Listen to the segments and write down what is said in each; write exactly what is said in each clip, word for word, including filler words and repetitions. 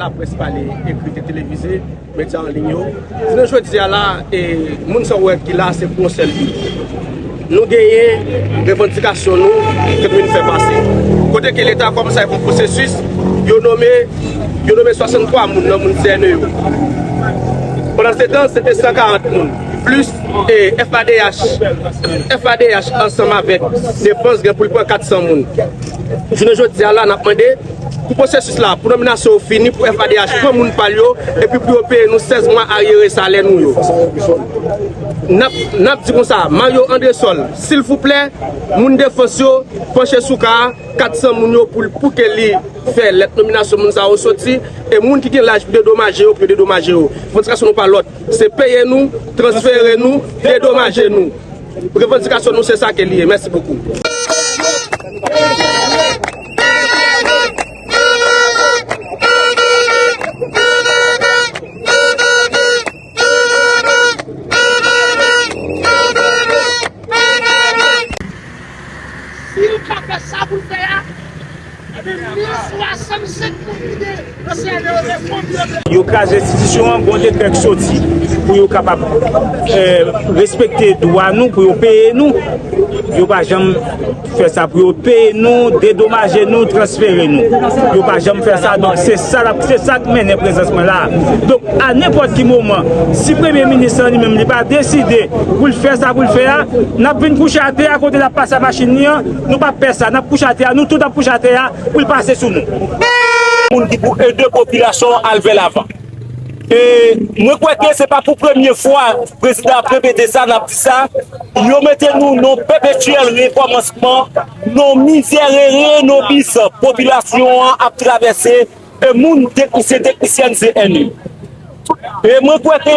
Laprès pale, ekri, televize, medya an liy yo. Jounen jodi a la, e, moun sa w wè ki la, se pou yon sèl bi. Nou genyen revandikasyon nou ke nou vin fè pase. Kote ke Leta kòmanse avèk yon pwosesis, yo nome, yo nome swasanntwa moun nan moun C N E yo. Pandan se tan, se te san karant moun. Plis, e, F A D H, F A D H ansanm avèk Defans gen pou l pran kat san moun. Jounen jodi a la, n ap mande pou pwosesis la, pou nominasyon yo fini, pou F A D H pran moun pa l yo, epi pou yo peye nou sèz mwa aryere salè nou yo. N ap, n ap di konsa, Mario Andresol, silvouplè, moun Defans yo, panche sou ka a, kat san moun yo pou, pou ke li fè lèt nominasyon moun sa yo soti, e moun ki gen laj pou dedomaje yo, pou yo dedomaje yo. Revandikasyon nou pa lòt, se peye nou, transfere nou, dedomaje nou. Revandikasyon nou se sa ke li ye. Mèsi bokou. Si l ka fè sa pou l fè a, ebyen, mil swasannsenk moun ki gen nan C N E yo se fon yo. Yo kraze enstitisyon an, gon dekrè k soti pou yo kapab, eh, respekte dwa nou, pou yo peye nou. Yo pa janm fè sa pou yo peye nou, dedomaje nou, transfere nou. Yo pa janm fè sa, donk se sa, se sa k mennen prezans mwen la. Donk, a nenpòt ki moman, si premye minis lan li menm li pa deside pou l fè sa pou l fè a, n ap vin kouche atè a kote l ap pase ak machin li an, nou p ap pè sa, n ap kouche atè a, nou tout ap kouche atè a pou l pase sou nou. Moun ki pou ede popilasyon an al vè lavan. E mwen kwè ke se pa pou premye fwa prezidan ap repete sa, n ap di sa, yo mete nou nan yon pèpetyèl rekòmansman, nan mizèrere, nan bis popilasyon an ap travèse, e moun teknisyen, teknisyèn C N E. E mwen kwè ke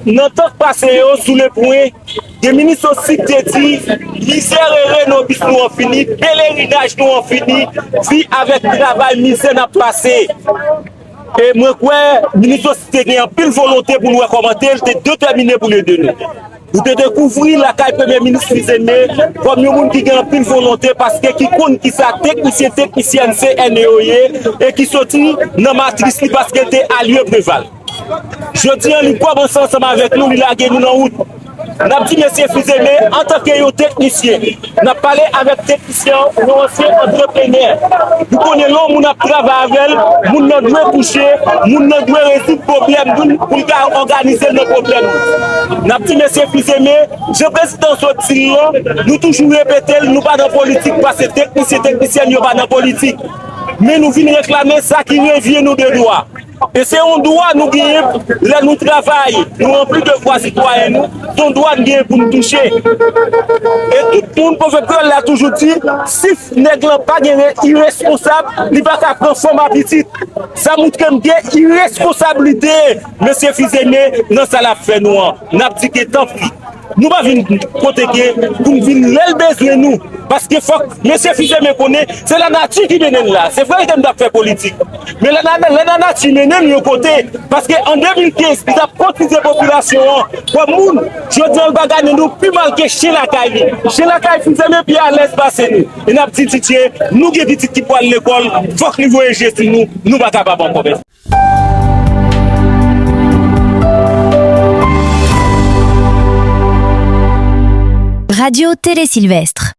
nan tan k pase yo, sou le pwen, gen minis osi ki te di, mizèrere nan bis nou an fini, pelerinaj nou an fini, vi avèk travay, mizè n ap pase. E mwen kwè, minis osi te gen anpil volonte pou l wè kòman te, l te detèmine pou l ede nou. Nou te dekouvri lakay Premye Minis Fils-Aimé kòm yon moun ki gen anpil volonte, paske ki konn kisa teknisyen, teknisyèn C N E yo ye, e ki soti nan matris li, paske l te alye Preval. Jodi an, li kòmanse ansanm avèk nou, li lage nou nan wout. N ap di mesye Fils-Aimé, antanke yon teknisyen, n ap pale avèk teknisyen an, yon ansyen antreprenè. Nou konnen lè yon moun ap travay avè l, moun nan dwe kouche, moun nan dwe rezoud pwoblèm moun pou l ka òganize l nan pwoblèm li. N ap di mesye Fils-Aimé, jan prezidan sot di l lan, nou toujou repete l, nou pa nan politik, paske teknisyen, teknisyèn yo pa nan politik. Men nou vin reklame sa ki revyen nou de dwa. E se yon dwa nou genyen lè nou travay, nou ranpli devwa sitwayen nou, se yon dwa n genyen pou n touche. E tout moun, pwofèt kreyòl la toujou di, si nèg lan pa gen re-, iresponsab, li pa ka pran fanm a pitit. Sa moutre m gen iresponsablite mesye Fils-Aimé nan sa l ap fè nou an. N ap di ke tanpri. Nou pa vin kote ke pou n vin lè l bezwen nou. Paske fòk mesye Fils-Aimé konnen se lanati ki mennen n la. Se vre ke m t ap fè politik. Men lè, lè lanati mennen m yon kote. Paske an de mil kenz, li t ap kotize popilasyon an kòm moun. Jodi an, l pa gade nou pi mal ke chen lakay li. Chen lakay Fils-Aimé pi alèz pase nou. E n ap di Titye, nou gen pitit ki pral lekòl, fòk li voye je sou nou, nou pa kapab ankò. Radio Télé Sylvestre.